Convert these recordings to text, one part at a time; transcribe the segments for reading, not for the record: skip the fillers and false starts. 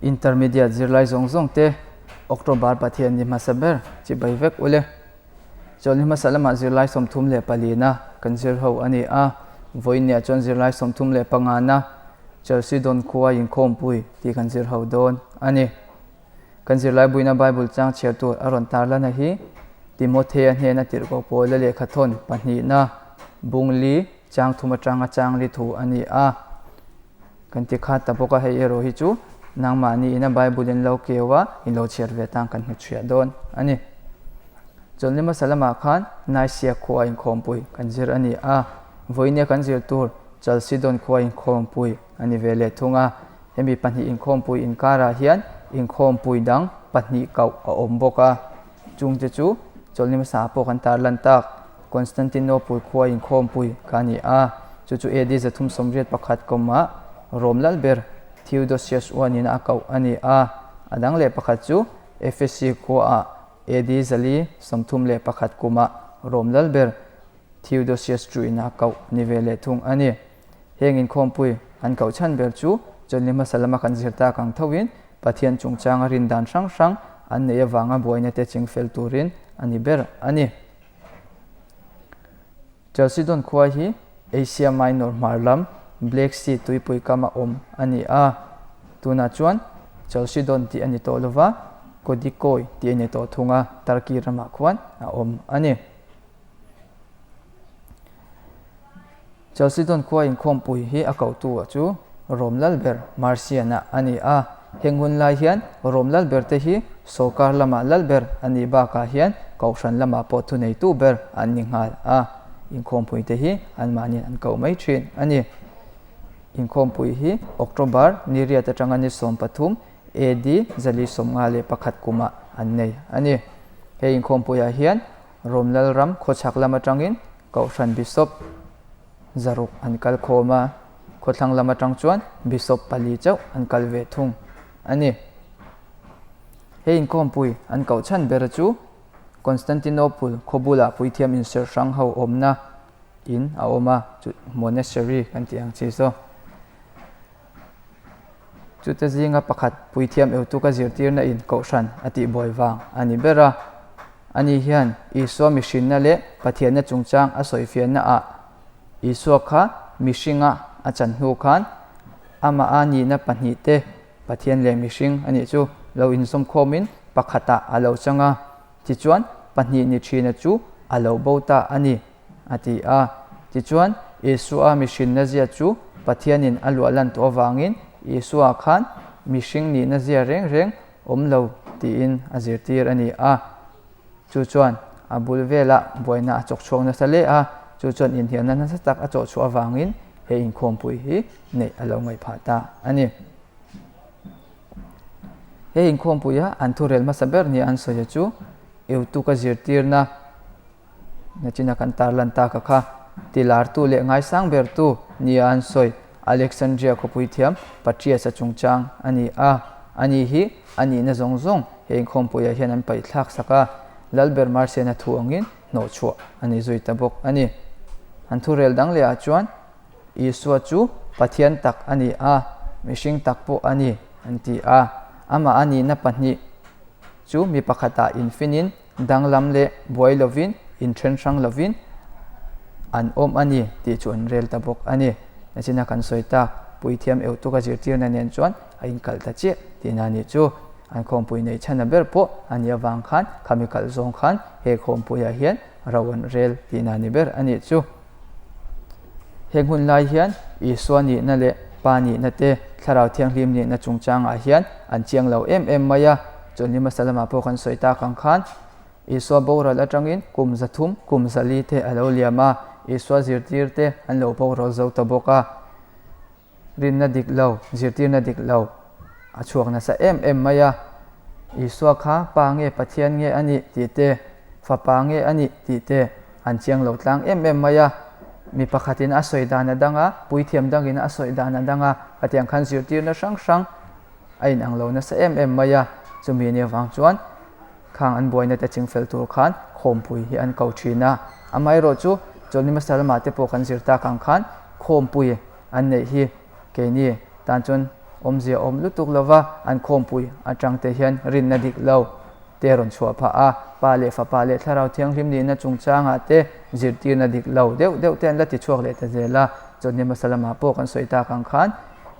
Intermediate zirlai zawng zawng te October Pathian ni hmasa ber chibai vek ule. Chawlhni hmasa lamah zirlai 34na kan zir ho a ni a, vawiinniah chuan zirlai 35na Chalcedon khua inkhawmpui tih kan zir ho dawn a ni. Kan zirlai buina Bible chang chhiar tur a rawn tarlana hi Timothea hnena tirhkoh pawla lehkhathawn pahnihna bungli chang thum atanga chang li thu a ni a. Kan ti khat ta bawk a, hei erawh hi chu nangmahni ina Bible in lo keu a, in lo chhiar ve tan kan hnuchhiah dawn a ni. Chawlhni hmasa lamah khan Nicaea khua inkhawmpui kan zir a ni a, vawinia kan zir tur Chalcedon khua inkhawmpui a ni ve leh thung a. Hemi pahnih inkhawmpui inkarah hian inkhawmpui dang pahnih kauh a awm bawk a, chungte chu chawlhni hmasa pawh kan tarlan tak. Constantinople khua inkhawmpui kha a ni a, chu chu AD 381 kawmah Rom lal ber Theodosius I in a koh a ni a, a dang leh pakhat chu Ephesi khuaah AD 431 kumah Rom lal ber Theodosius II in a koh ni ve leh thung a ni. Heng inkhawmpui an koh chhan ber chu chawlhni hmasa lama kan zir tak ang thoin Pathian chungchanga rin dan hrang hrang an neih avanga buaina te chingfel turin a ni ber a ni. Chalcedon khua hi Asia Minor hmar lam Black Sea tuipui kama awm a ni a. Tunah chuan Chalcedon tih a ni tawh lova, Kodikoi tih a ni tawh thung a, Turkey ramah khuan a awm a ni. Chalcedon khua inkhawmpui hi a kohtu chu Rom lalber Marcian-a a ni a. Heng hun lai hian Rom lalber te hi sawrkar lama lalber a nih bakah hian kohhran lamah pawh thuneitu ber an ni nghal a. Inkhawmpui te hi anmahniin an koh mai thin a ni. Inkhawmpui hi October ni riat atanga ni 13 AD 451 kumah an nei a ni. He inkhawmpuiah hian Rom lalram khawchhak lam atangin Kohhran Bishop 600 an kal khawm a, khawthlang lam atang chuan Bishop pali chauh an kal ve thung a ni. He inkhawmpui an koh chhan ber chu Constantinople khaw bulah puithiam inserh hrang ho awmna in a awm a, chu monastery kan tih ang chi saw. Chute zinga pakhat puithiam eutuka zirtirna in kohhran a tihbuai vang a ni ber a. Ani hian Isua mihrinna leh Pathianna chungchang a sawifiahna ah Isua kha mihringa a chan hnu khan amah a nihna pahnih te Pathian leh mihring a nih chu lo inzawmkhawmin pakhatah a lo chang a, tichuan pahnih ni thina chu a lo bo ta a ni. a ti a. Tichuan, Isua mihrinna zia chu Pathianin a luah lan tawh avangin Isua khan mihring nihna zia reng reng awm lo tiin a zirtir a ni a. Chu chuan a bul velah buaina a chawk chhuak nasa hle a, chu chuan inhnialna nasa tak a chawh chhuah avangin he inkhawmpui hi neih a lo ngaih phah ta a ni. He inkhawmpuia an thurel hmasa ber nia an sawi chu Eutuka zirtirna Nachina kan tarlan tak a kha tilartu leh ngaisang bertu nia an sawi Alexandria khawpui thiam Patrias-a chungchang a ni a. Ani hi a nihna zawng zawng he inkhawmpuiah hian an paih thlak sak a, Lalber Marcian-a thu angin hnawhchhuah a ni zui ta bawk a ni. An thurel dang lehah chuan Isua chu Pathian tak a ni a, mihring tak pawh a ni an ti a. Amah a nihna pahnih chu mi pakhatah infinin Danglam leh buai lovin, inthen hrang lovin an awm a ni tih chu an rel ta bawk a ni. Nachina kan sawi tak, puithiam eutuka zirtirna nen chuan a inkalh ta chiah tihna a nih chu. An khawmpui neih chhana ber pawh a nih avang khan khami kalh zawng khan he khawmpuiah hian ro an rel tihna a ni ber a nih chu. Heng hun lai hian Isua nihna leh Pa nihna te, Thlarau Thianghlim nihna chungchangah hian an chiang lo em em mai a. Chawlhni hmasa lamah pawh kan sawi tak ang khan Isua boral atangin kum 300, kum 400 te a lo liam a, Isua zirtir te an lo boral zo ta bawk a. Rinna dik lo, zirtirna dik lo a chhuak nasa em em mai a. Isua kha Pa nge Pathian nge a nih tih te, Fapa nge a nih tih te an chiang lo tlang em em mai a. Mi pakhatin a sawi dan a dang a, puithiam dangin a sawi dan a dang a, khatiang khan zirtirna hrang hrang a inang lo nasa em em mai a. Chumi ni avang chuan khang an buaina te chingfel tur khan khawmpui hi an ko thin a. Amaherawhchu chawlhni hmasa lamah te pawh kan zir tak ang khan khawmpui an neih hi keini tan chuan Awmzia awm lutuk lova an khawmpui atang te hian rinna dik lo te rawn chhuah phah a, Pa leh Fapa leh Thlarau Thianghlim nihna chungchangah te zirtirna dik lo deuh deuh te an la ti chhuak leh ta zel a. Chawhni hmasa lamah pawh kan sawi tak ang khan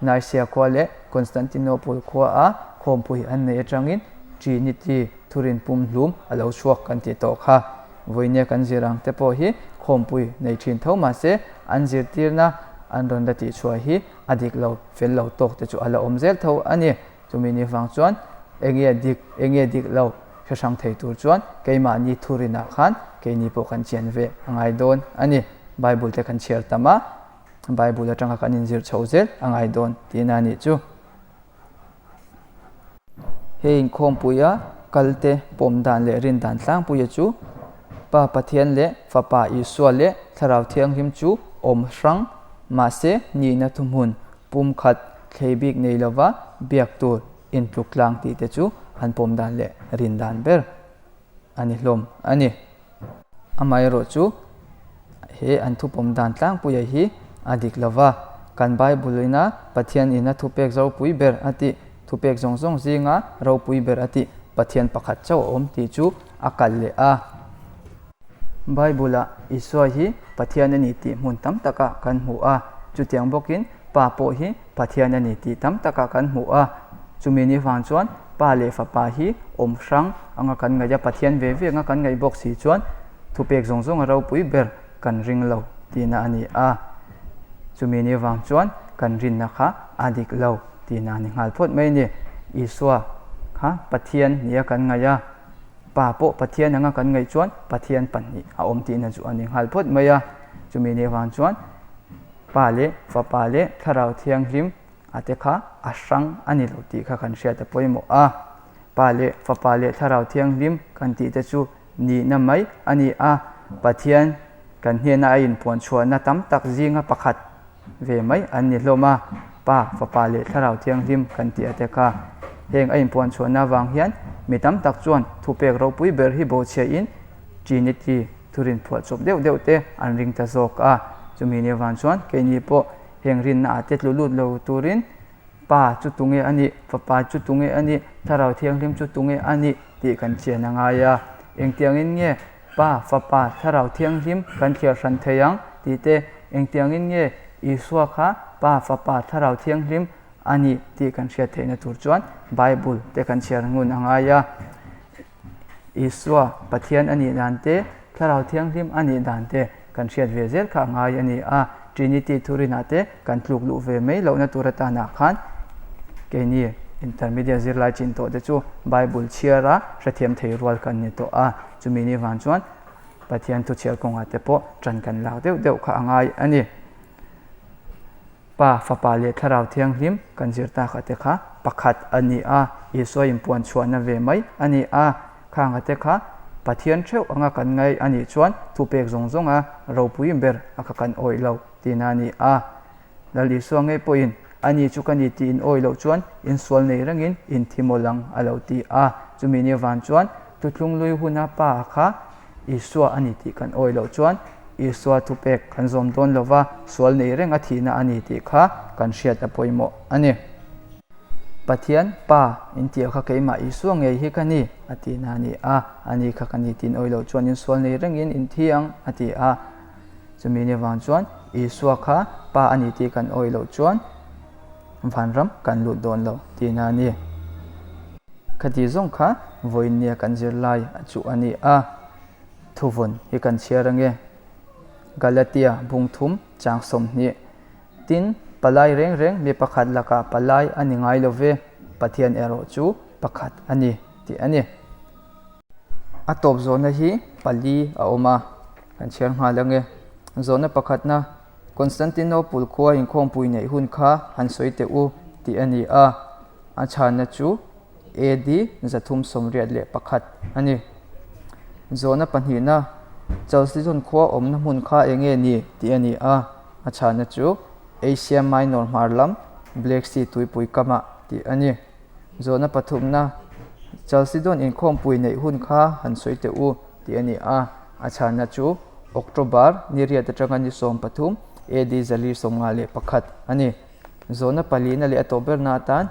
Nicaea khua leh Constantinople khua a khawmpui an neih atangin Trinity thurin pumhlum a lo chhuak kan tih tawh kha. Vawinia kan zir ang te pawh hi khawmpui nei thin tho mahse an zirtirna an rawn la tihchhuah hi a dik lo fel lo tawk te chu a la awm zel tho a ni. Chumi ni vang chuan enge dik enge dik lo hre hrang thei tur chuan keimahni thurinah khan keini pawh kan chian ve a ngai dawn a ni. Bible te kan chhiar tam a, Bible atanga kan inzir chho zel a ngai dawn tihna a nih chu. Hei inkhawmpuia kalte pawm dan leh rin dan tlangpuia chu Pa Pathian leh Fapa Isua leh Thlarau Thianghlim chu awm hrang mahse nihna thuhmun pumkhat thlei bik nei lova biak tur intluk tlang tih te chu an pawm dan leh rin dan ber a ni hlawm a ni. Amaherawh chu he an thupawm dan tlangpuia hi a dik lo va, kan Bible ina Pathian ina thupek ropui ber a tih, thupek zawng zawng zinga ropui ber a tih Pathian pakhat chauh a awm tih chu a kal leh a. Bible-ah Isua hi Pathian a ni tih hmun tam takah kan hmu a, chutiang bawkin Pa pawh hi Pathian a ni tih tam takah kan hmu a. Chumi ni vang chuan Pa leh Fapa hi awm hrang anga kan ngaih a, Pathian ve ve anga kan ngaih bawk si chuan thupek zawng zawng a ropui ber kan ring lo tihna a ni a. Chumi ni vang chuan kan rinna kha a dik lo tihna a ni nghal phawt mai a ni. Isua kha Pathian nia kan ngaih a, Pa pawh Pathian anga kan ngaih chuan Pathian pahnih a awm tihna chu a ni nghal phawt mai a. Chumi ni vang chuan Pa leh Fapa leh Thlarau Thianghlim a te kha a hrang a ni lo tih kha kan hriat a pawimawh a. Pa leh Fapa leh Thlarau Thianghlim kan tih te chu nihna mai a ni a, Pathian kan hnena a inpuan chhuahna tam tak zinga pakhat ve mai an ni hlawm a, Pa, Fapa leh Thlarau Thianghlim kan tih a te kha. Heng a inpuan chhuahna avang hian mi tam tak chuan thupek ropui ber hi bawhchhiahin Trinity thurin phuah chawp deuh deuh te an ring ta zawk a. Chumi ni avang chuan keini pawh Heng rinna ah te tlu lut lo turin Pa chu tunge a nih, Fapa chu tunge a nih, Thlarau Thianghlim chu tunge a nih tih kan chian a ngai a. Engtiangin nge Pa, Fapa, Thlarau Thianghlim kan thliar hran thei ang tih te, engtiangin nge Isua kha Pa, Fapa, Thlarau Thianghlim a nih tih kan hriat theihna tur chuan Bible te kan chhiar ngun a ngai a. Isua Pathian a nih dan te, Thlarau Thianghlim a nih dan te kan hriat ve zel kha a ngai a ni a. Trinity thurinah te kan tluk luh ve mai lohna tur atanah khan keini intermediate zirlai chin tawh te chu Bible chhiara hrethiam thei rual kan ni tawh a. Chumi ni vang chuan Pathian thuchhiar kawngah te pawh ṭan kan lak deuh deuh kha a ngai a ni. Pa, Fapa leh Thlarau Thianghlim kan zir tak ate kha pakhat a ni a, Isua inpuan chhuahna ve mai a ni a, khang ate kha Pathian theuh anga kan ngaih a nih chuan thupek zawng zawnga ropui ber a kha kan awih lo tihna a ni a. Lal Isua ngei pawhin a ni chu ka ni tih in awih loh chuan insual nei rengin in thi mawl ang a lo ti a, chumi ni van chuan Thuthlung lui huna Pa kha Isua a ni tih kan awih loh chuan Isua thupek kan zawm dawn lo va, sual nei reng a thihna a ni tih kha kan hriat a pawimawh a ni. Pathian, Pa, in tih kha keimah Isua ngei hi ka ni, a tihna a ni a, a ni kha ka ni tih in awih loh chuan in sual nei rengin in thi ang, a ti a. Chumi ni vang chuan Isua kha Pa a ni tih kan awih loh chuan vanram kan lut dawn lo tihna a ni. Khati zawng kha vawiinnia kan zirlai a chuh a ni a, thuvawn hi kan chhiar ange. Galatia bungthum chang 20. Tin, palai reng reng mi pakhat lakah palai a ni ngai lo ve, Pathian erawh chu pakhat a ni tih a ni. A tawp zawhna hi pali a awm a, kan chhiar nghal ange. Zawhna pakhatna, Constantinople khua inkhawmpui neih hun kha han sawi teh u tih a ni a, a chhanna chu AD 381 a ni. Zawhna pahnihna, Chalcedon khua awmna hmun kha eng nge ni tih a ni a, a chhanna chu Asia Minor hmar lam Black Sea tuipui kamah tih a ni. Zawhna pathumna, Chalcedon inkhawmpui neih hun kha han sawi teh u tih a ni a, a chhanna chu October ni riat atanga ni 13 AD 451 a ni. Zawhna palina leh a tawh berna atan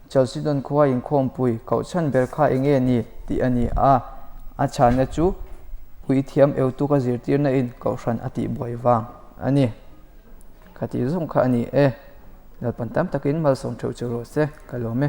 Chalcedon khua inkhawmpui kohchhan ber kha eng nge ni tih a ni a, a chhanna chu puithiam eutuka zirtirna in kohhran a tihbuai vang a ni. Khatih zawng kha a ni e. Lalpan tam takin malsawm theuh che rawh se, ka lawm e.